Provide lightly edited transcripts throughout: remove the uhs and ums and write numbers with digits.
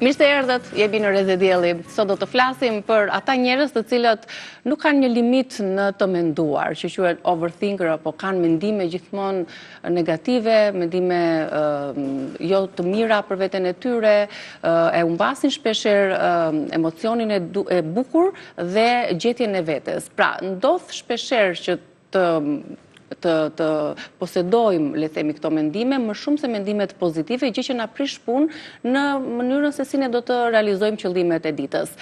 Mirë se erdhët, jemi në Rreze Dielli. Sot do të flasim për ata njerëz të cilët nuk kanë një limit në të menduar, që quhen overthinker apo kanë mendime gjithmonë negative, mendime jo të mira për veten e tyre, e humbasin shpeshherë emocionin e bukur dhe gjetjen e vetes. Pra, ndodh shpeshherë që të të të posedojmë, le të themi, këto mendime, më shumë se mendimet pozitive, gjë që na prish punë në mënyrën se si ne do të realizojmë qëllimet e ditës.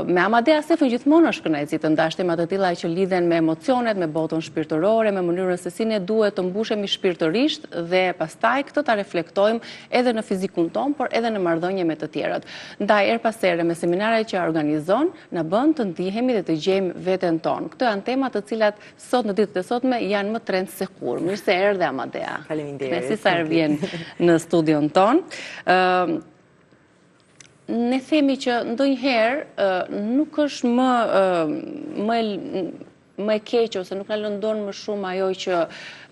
Me Amadea Sefën gjithmonë është kënaqësi të ndash tema të tilla që lidhen me emocionet, me botën shpirtërore, me mënyrën se si ne duhet të mbushemi shpirtërisht dhe pastaj këtë ta reflektojmë edhe në fizikun tonë, por edhe në marrëdhënie me të tjerët. Ndaj herë pas here me seminaret që organizon, na bën të ndihemi dhe të gjejmë veten tonë. Këto janë tema të cilat sot në ditët e sotme janë më trend se kurrë. Mirë se erdhe Amadea. Faleminderit. Kënaqësi sa herë vjen në studion tonë. Ëm ne themi që ndonjëherë nuk është më më më e keqe ose nuk na lëndon më shumë ajo që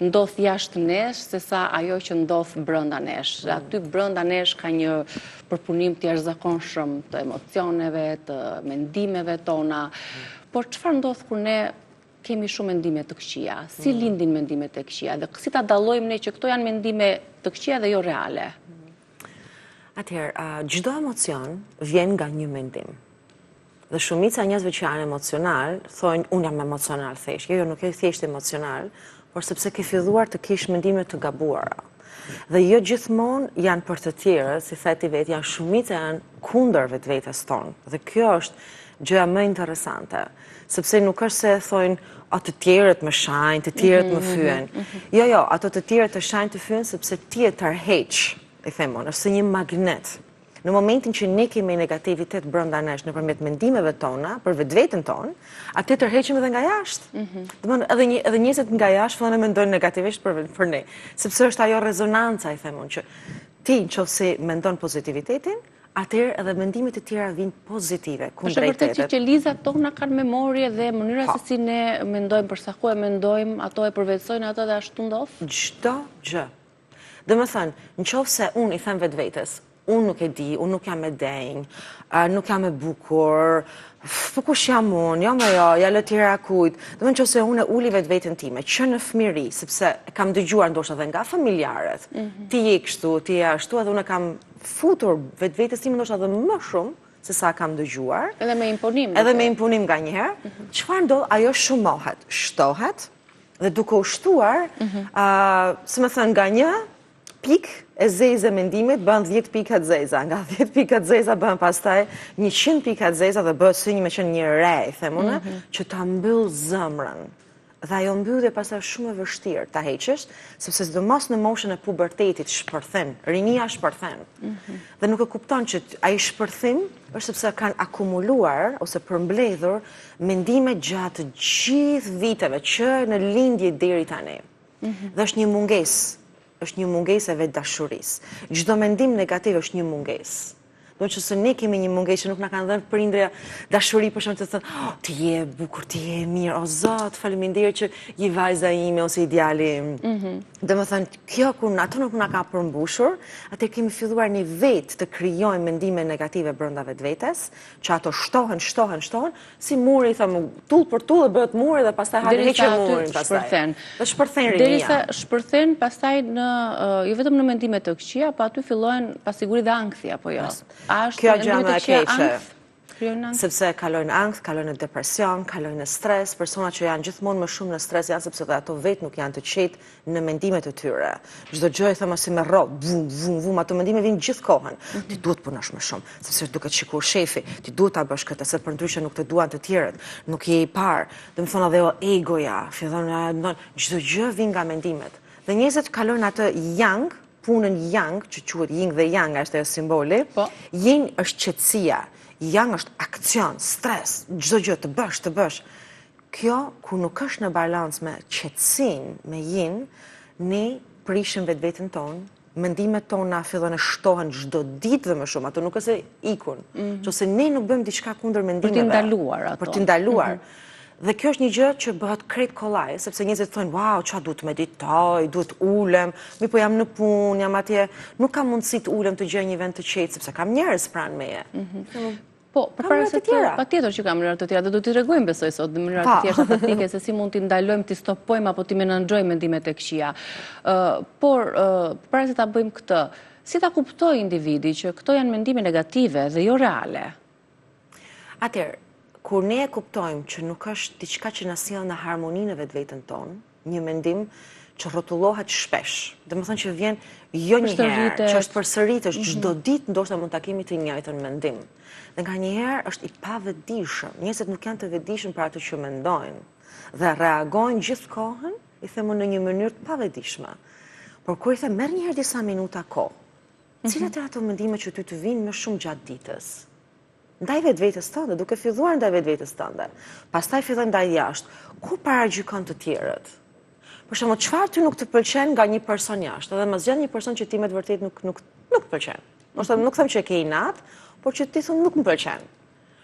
ndodh jashtë nesh sesa ajo që ndodh brenda nesh. Dhe aty brenda nesh ka një përpunim të jashtëzakonshëm të emocioneve, të mendimeve tona. Por çfarë ndodh kur ne kemi shumë mendime të këqija? Si mm. lindin mendimet e këqija? Dhe si ta dallojmë ne që këto janë mendime të këqija dhe jo reale? Atëherë, çdo emocion vjen nga një mendim. Dhe shumica e njerëzve që janë emocional, thonë unë jam emocional thjesht. Jo, jo, nuk je thjesht emocional, por sepse ke filluar të kesh mendime të gabuara. Dhe jo gjithmonë janë për të tjerët, si the ti vetë, janë shumica janë kundër vetvetes tonë. Dhe kjo është gjëja më interesante, sepse nuk është se thonë a të tjerët më shajnë, të tjerët më mhm, fyen. Mhm, mhm. Jo, jo, ato të tjerët të shajnë të fyen sepse ti e tërheq, i them unë, është si një magnet. Në momentin që ne kemi negativitet brenda nesh nëpërmjet mendimeve tona për vetveten tonë, atë tërheqim edhe nga jashtë. Mm -hmm. Domethënë edhe një edhe njerëzit nga jashtë fillojnë të mendojnë negativisht për për ne, sepse është ajo rezonanca i them unë që ti nëse mendon pozitivitetin, atëherë edhe mendimet e tjera vijnë pozitive, kundrejt. Është vërtet që qelizat tona kanë memorie dhe mënyra po. se si ne mendojmë për sa kohë mendojmë, ato e përvetësojnë ato dhe ashtu ndodh? Çdo gjë. Domethënë, në qoftë se unë i them vetvetes, unë nuk e di, unë nuk jam e denjë, nuk jam e bukur, po kush jam unë, jo më jo, ja lë tjera kujt. Domethënë, në qoftë se unë e uli vetveten time, që në fëmijëri, sepse e kam dëgjuar ndoshta dhe nga familjarët, mhm. ti je kështu, ti je ashtu, edhe unë e kam futur vetvetes time ndoshta dhe më shumë, se sa kam dëgjuar. Edhe me imponim. Edhe me imponim nganjëherë. Mhm. Çfarë ndodh, ajo shumohet, shtohet, Dhe duke u shtuar, mhm. si me thënë, nga një pikë e zezë e mendimit, bëhen 10 pika të zeza. Nga 10 pika të zeza bëhen pastaj 100 pika të zeza dhe bëhet si një me qenë një re, i them unë, mhm. që ta mbyll zemrën. Dhe ajo mbyllje pastaj është shumë e vështirë ta heqësh, sepse sidomos në moshën e pubertetit shpërthen, rinia shpërthen. Mhm. Dhe nuk e kupton që ai shpërthim është sepse kanë akumuluar ose përmbledhur mendime gjatë gjithë viteve që në lindje deri tani. Mhm. Dhe është një mungesë, është një mungesë e vetëdashurisë. Çdo mendim negativ është një mungesë. Do që se ne kemi një mungesë që nuk na kanë dhënë prindërit dashuri për shembull të thënë, oh, ti je e bukur, ti je e mirë, o Zot, faleminderit që je vajza ime ose je djali im. Mm -hmm. Domethënë, kjo kur ato nuk na ka përmbushur, atëherë kemi filluar ne vetë të krijojmë mendime negative brenda vetvetes, që ato shtohen, shtohen, shtohen, si muri, them, tullë për tullë bëhet muri dhe pastaj hajde heqe murin pastaj. Shpërthen. Dhe shpërthen rinia. Derisa shpërthen pastaj në jo vetëm në mendime të këqija, po aty fillojnë pasiguri dhe ankthi apo jo. A është Kjo gjë më e keqe. Sepse kalojnë ankth, kalojnë në depresion, kalojnë në stres, persona që janë gjithmonë më shumë në stres janë sepse dhe ato vetë nuk janë të qetë në mendimet e tyre. Çdo gjë i them si me rrotë, vum, vum, vum, ato mendime vijnë gjithë kohën. Mhm. Ti duhet punosh më shumë, sepse duket sikur shefi, ti duhet ta bësh këtë, se përndryshe nuk të duan të tjerët, nuk je i parë. Domethënë edhe ajo egoja, fillon, domethënë, çdo gjë vjen nga mendimet. Dhe njerëzit kalojnë atë yang, punën yang, që quhet yin dhe yang, është ajo simboli. Po. Yin është qetësia, yang është aksion, stres, çdo gjë të bësh, të bësh. Kjo, kur nuk është në balancë me qetësinë, me yin, ne prishim vetveten tonë, mendimet tona fillojnë e shtohen çdo ditë dhe më shumë, ato nuk është se ikun. Mm -hmm. Qoftë se ne nuk bëjmë diçka kundër mendimeve. Për t'i ndaluar ato. Për t'i ndaluar. Mm -hmm. Dhe kjo është një gjë që bëhet krejt kollaj, sepse njerëzit thonë, wow, ça duhet të meditoj, duhet të ulem, mirëpo jam në punë, jam atje, nuk kam mundësi të ulem të gjej një vend të qetë, sepse kam njerëz pranë meje. Mhm. Po, përpara se të patjetër që ka mënyra të tjera, dhe do t'i tregojmë besoj sot në mënyra të thjeshta praktike se si mund t'i ndalojmë, t'i stopojmë apo t'i menaxhojmë mendimet e këqija. Por, përpara se ta bëjmë këtë, si ta kuptojë individi që këto janë mendime negative dhe jo reale? Atëherë, kur ne e kuptojmë që nuk është diçka që na sjell në harmoni në vetveten tonë, një mendim që rrotullohet shpesh, domethënë që vjen jo një herë, që është përsëritës, mhm. çdo ditë ndoshta mund ta kemi të njëjtën mendim. Dhe nganjëherë është i pavetëdijshëm, njerëzit nuk janë të vetëdijshëm për atë që mendojnë dhe reagojnë gjithë kohën, i them unë në një mënyrë të pavetëdijshme. Por kur i them merr një herë disa minuta kohë, mhm. cilat janë ato mendime që ty të vijnë më shumë gjatë ditës? Ndaj vetvetes tënde, duke filluar ndaj vetvetes tënde. Pastaj fillojmë ndaj jashtë. Ku paragjykon të tjerët? Për shembull, çfarë ty nuk të pëlqen nga një person jashtë? Edhe më zgjedh një person që ti me të vërtetë nuk nuk nuk të pëlqen. Ose nuk them që e ke inat, por që ti thon nuk më pëlqen.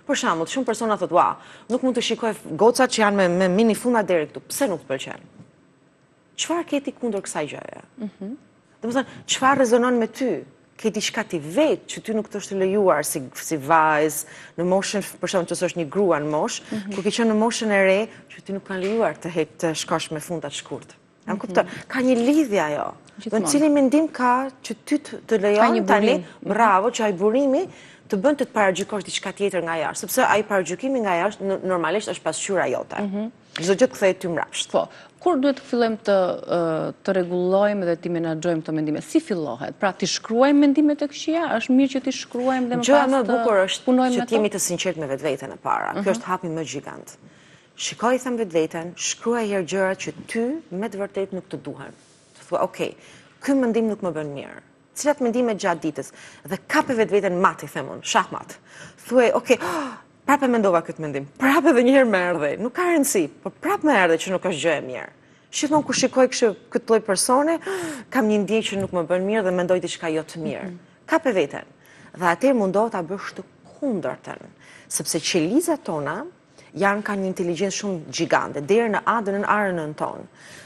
Për shembull, shumë persona thotë, "Ua, nuk mund të shikoj gocat që janë me me mini funda deri këtu. Pse nuk të pëlqen?" Çfarë ke ti kundër kësaj gjëje? Mhm. Domethënë, çfarë rezonon me ty? Ke diçka ti vetë që ty nuk të është lejuar si, si vajzë, në moshën, për shembull, nëse është një grua në moshë, mm -hmm. kur ke qenë në moshën e re, që ty nuk kanë lejuar të het të shkosh me funda të shkurt. A më kupton? Mhm. Ka një lidhje ajo. Në cili mendim ka që ty të lejon tani, mhm. bravo, që ai burimi të bën të të paragjykosh diçka tjetër nga jashtë, sepse ai paragjykimi nga jashtë normalisht është pasqyra jote. Mhm. Çdo gjë të kthehet ty mbrapsht. Po, kur duhet të fillojmë të të rregullojmë dhe t'i menaxhojmë këto mendime? Si fillohet? Pra t'i shkruajmë mendimet e këqija? Është mirë që t'i shkruajmë dhe më pas të punojmë me to? Gjëja më e bukur është që të jemi të sinqertë me vetveten e para. Kjo mhm. është hapi më gjigant. Shikoj them vetveten, shkruaj herë gjëra që ty me të vërtetë nuk të duhen. Të thua, ok, ky mendim nuk më bën mirë. Cilat mendime gjatë ditës dhe kape vetveten mat i them unë, shahmat. Thuaj, ok, prapë e mendova këtë mendim, prapë edhe një herë më erdhi, nuk ka rëndësi, por prapë më erdhi që nuk është gjë e mirë. Gjithmonë kur shikoj kështu këtë lloj personi, kam një ndjenjë që nuk më bën mirë dhe mendoj diçka jo të mirë. Mm -hmm. Kape veten. Dhe atëherë mundohu ta bësh të kundërtën, sepse qelizat tona janë kanë një inteligjencë shumë gjigante, deri në ADN-në, ARN-në tonë.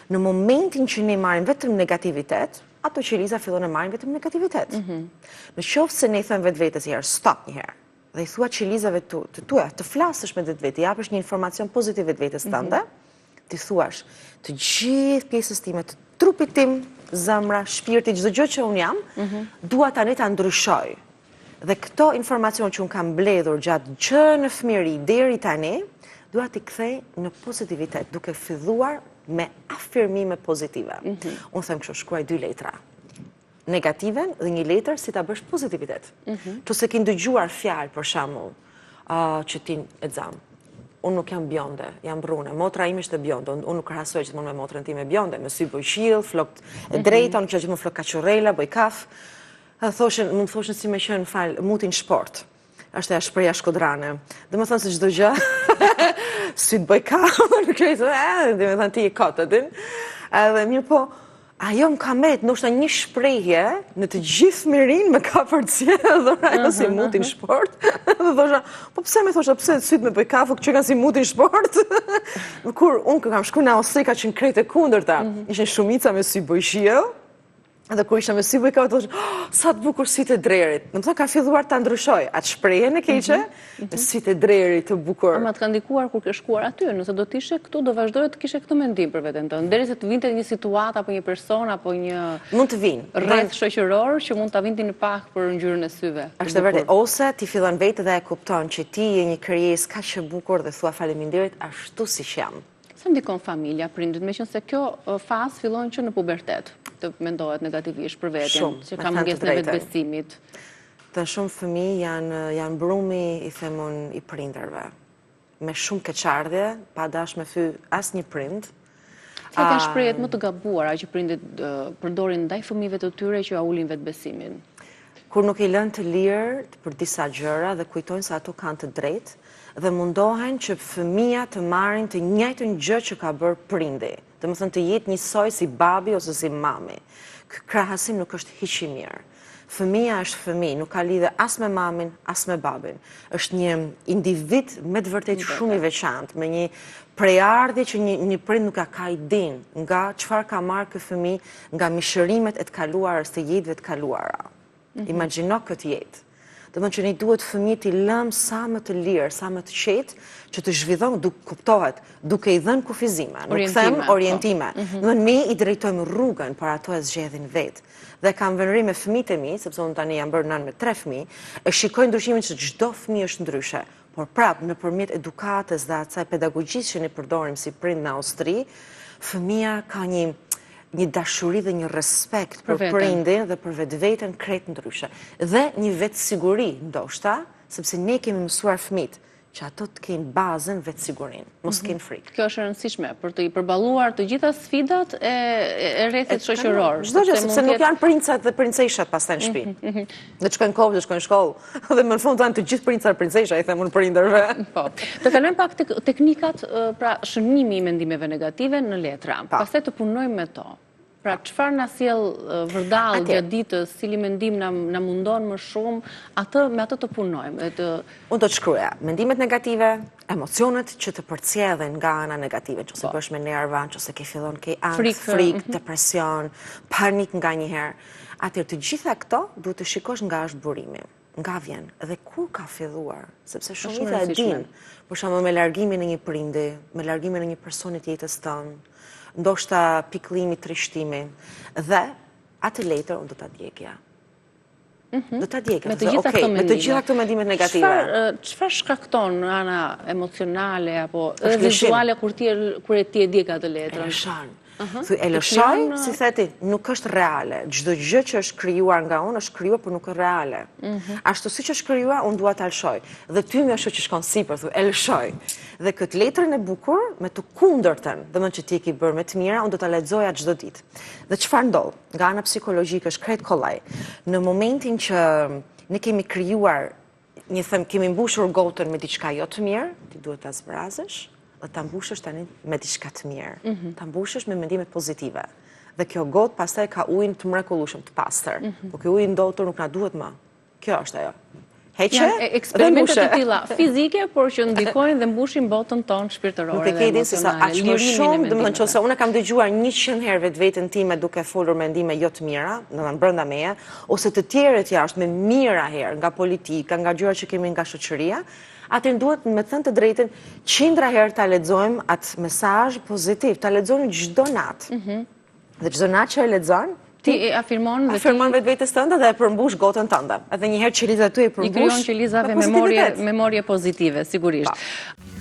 Në momentin që ne marrim vetëm negativitet, ato qeliza fillojnë të marrin vetëm negativitet. Mm -hmm. Në qoftë se ne i themi vetvetes një herë, stop një herë, dhe i thua qelizave të, të tuaja, të flasësh me vetveten, t'i japësh një informacion pozitiv vetvetes mm -hmm. tënde, t'i thuash të gjithë pjesës time, të trupit tim, zemra, shpirti, çdo gjë që unë jam, mm -hmm. dua tani ta ndryshoj. Dhe këto informacion që unë kam mbledhur gjatë që në fëmijëri deri tani, dua t'i kthej në pozitivitet, duke filluar me afirmime pozitive. Mm -hmm. Unë them kështu, shkruaj dy letra. Negativen dhe një letër si ta bësh pozitivitet. Mm -hmm. Që se ki ndëgjuar fjalë për shembull, uh, që ti e zamë. Unë nuk jam bjonde, jam brune. Motra ime ishte bjonde, unë nuk krahasoj gjithmonë me motrën time bjonde, me sy bojëqiell, flokët e mhm. drejta, unë kisha gjithmonë flokë kaçurrela, boj kaf. A thoshin, më thoshin si me qenë fal, muti në shportë. Është ajo shprehja shkodrane. Domethënë se çdo gjë, sytë boj kaf, nuk e di, domethënë ti e kot, e din. Edhe mirëpo, ajo më ka met, ndoshta një shprehje në të gjithë fëmijërinë më ka përcjellë, ajo si muti në shportë. Dhe thosha, po pse më thosha, pse sytë më boj kaf, që kanë si muti në shportë? Kur unë kam shku në Austri, ka qenë krejt e kundërta. Mhm. Ishin shumica me sy bojëqiell, Dhe kur isha me sy boj kaf, thosha, oh, sa të bukur sytë e drerit. Domethënë, kam filluar ta ndryshoj atë shprehjen e keqe, mm -hmm. me sytë e drerit të bukur. Ama të ka ndikuar kur ke shkuar aty, nëse do të ishe këtu, do vazhdoje të kishe këtë mendim për veten tënde. Derisa të vinte një situatë apo një person apo një mund të vinë rreth shoqëror që mund ta vinte në pah për ngjyrën e syve. Është e vërtetë, ose ti fillon vetë dhe e kupton që ti je një krijesë kaq e bukur dhe thua faleminderit ashtu siç jam. Sa ndikon familja, prindërit, meqenëse kjo fazë fillon që në pubertet, të mendohet negativisht për veten, që ka mungesën e vetëbesimit. Të shumë fëmijë janë, janë brumi, i them unë, i prindërve. Me shumë keqardhje, pa dash me fy asnjë prind. Cilat janë shprehjet më të gabuara që prindërit përdorin ndaj fëmijëve të tyre që ua ulin vetëbesimin? Kur nuk i lënë të lirë për disa gjëra dhe kujtojnë se ato kanë të drejtë dhe mundohen që fëmija të marrin të njëjtën gjë që ka bërë prindi. Domethënë të jetë njësoj si babi ose si mami. Ky krahasim nuk është hiç i mirë. Fëmija është fëmijë, nuk ka lidhje as me mamin, as me babin. Është një individ me të vërtetë shumë i veçantë, me një prejardhje që një, një prind nuk e ka idenë nga çfarë ka marrë ky fëmijë nga mishërimet e të kaluarës të jetëve të kaluara. Mhm. Imagjino këtë jetë. Domethënë që ne duhet fëmijët t'i lëmë sa më të lirë, sa më të qetë, që të zhvillohen, duke kuptohet, duke i dhënë kufizime, nuk them po. orientime. Mm -hmm. Ne i drejtojmë rrugën, por ato e zgjedhin vetë. Dhe kam vënë re me fëmijët e mi, sepse unë tani jam bërë nënë me tre fëmijë, e shikoj ndryshimin që çdo fëmijë është ndryshe. Por prapë, nëpërmjet edukatës dhe asaj pedagogjisë që ne përdorim si prind në Austri, fëmija ka një një dashuri dhe një respekt për, për prindin dhe për vetveten krejt ndryshe. Dhe një vetësiguri, ndoshta, sepse ne kemi mësuar fëmijët që ato të kenë bazën vetësigurinë, mos mhm. kenë frikë. Kjo është e rëndësishme për të i përballuar të gjitha sfidat e, e rrethit shoqëror. Çdo gjë, sepse nuk janë princat dhe princeshat pastaj në shtëpi. Mhm, mhm. Dhe të shkojnë kohë, dhe shkojnë shkollë. Dhe më në fund janë të gjithë princa dhe princesha, i them unë prindërve. Po. Të kalojmë pak te teknikat, pra shënimi i mendimeve negative në letra. Pastaj të punojmë me to. Pra çfarë na sjell vërdallë gjatë ditës, cili mendim na na mundon më shumë, atë me atë të punojmë dhe të Unë do të shkruaja mendimet negative, emocionet që të përcjellin nga ana negative, nëse po. bëhesh me nerva, nëse ke fillon ke ankth, frikë, mhm. depresion, panik nganjëherë. Atëherë të gjitha këto duhet të shikosh nga është burimi, nga vjen dhe kur ka filluar, sepse shumica e dinë, për shembull me largimin e një prindi, me largimin e një personi të jetës tënde, ndoshta pikëllimi, trishtimi dhe atë letër unë do ta djegja. Mhm. Do ta djegja. Me të gjitha këto mendime. Me të gjitha këto mendimet negative. Çfarë shkakton ana emocionale apo edhe vizuale kur ti kur e ti e djeg atë letrën? E lëshon. Thuj, e lëshoj, si the ti, nuk është reale. Çdo gjë që është krijuar nga unë është krijuar, por nuk është reale. Mhm. Ashtu siç është krijuar, unë dua ta lëshoj. Dhe tymi është që shkon sipër, thuj, e lëshoj. Dhe këtë letrën e bukur me të kundërtën, domethënë që ti e ke bërë me të mira, unë do ta lexoja çdo ditë. Dhe çfarë ndodh? Nga ana psikologjike është krejt kollaj. Në momentin që ne kemi krijuar një them kemi mbushur gotën me diçka jo të mirë, ti duhet ta zbrazësh dhe ta mbushësh tani me diçka të mirë. Mm -hmm. Ta mbushësh me mendimet pozitive. Dhe kjo gotë pastaj ka ujin të mrekullueshëm të pastër. Mm -hmm. Po ky ujë i ndotur nuk na duhet më. Kjo është ajo. Heqe Janë eksperimente të tilla fizike, por që ndikojnë dhe mbushin botën tonë shpirtërore dhe emocionale. Nuk e ke idenë se sa aq më shumë, domethënë që unë kam dëgjuar 100 herë vetveten time duke folur mendime jo të mira, domethënë brenda meje, ose të tjerët jashtë me mijëra herë nga politika, nga gjërat që kemi nga shoqëria, atëherë duhet me thënë të drejtën qindra herë ta lexojmë atë mesazh pozitiv, ta lexojmë çdo natë. Mhm. Dhe çdo natë që e lexon, ti e afirmon dhe afirmon vetvetes tënde dhe e përmbush gotën tënde. Edhe një herë qelizat e tua i përmbush. I krijon qelizave memorie memorie pozitive, sigurisht. Po.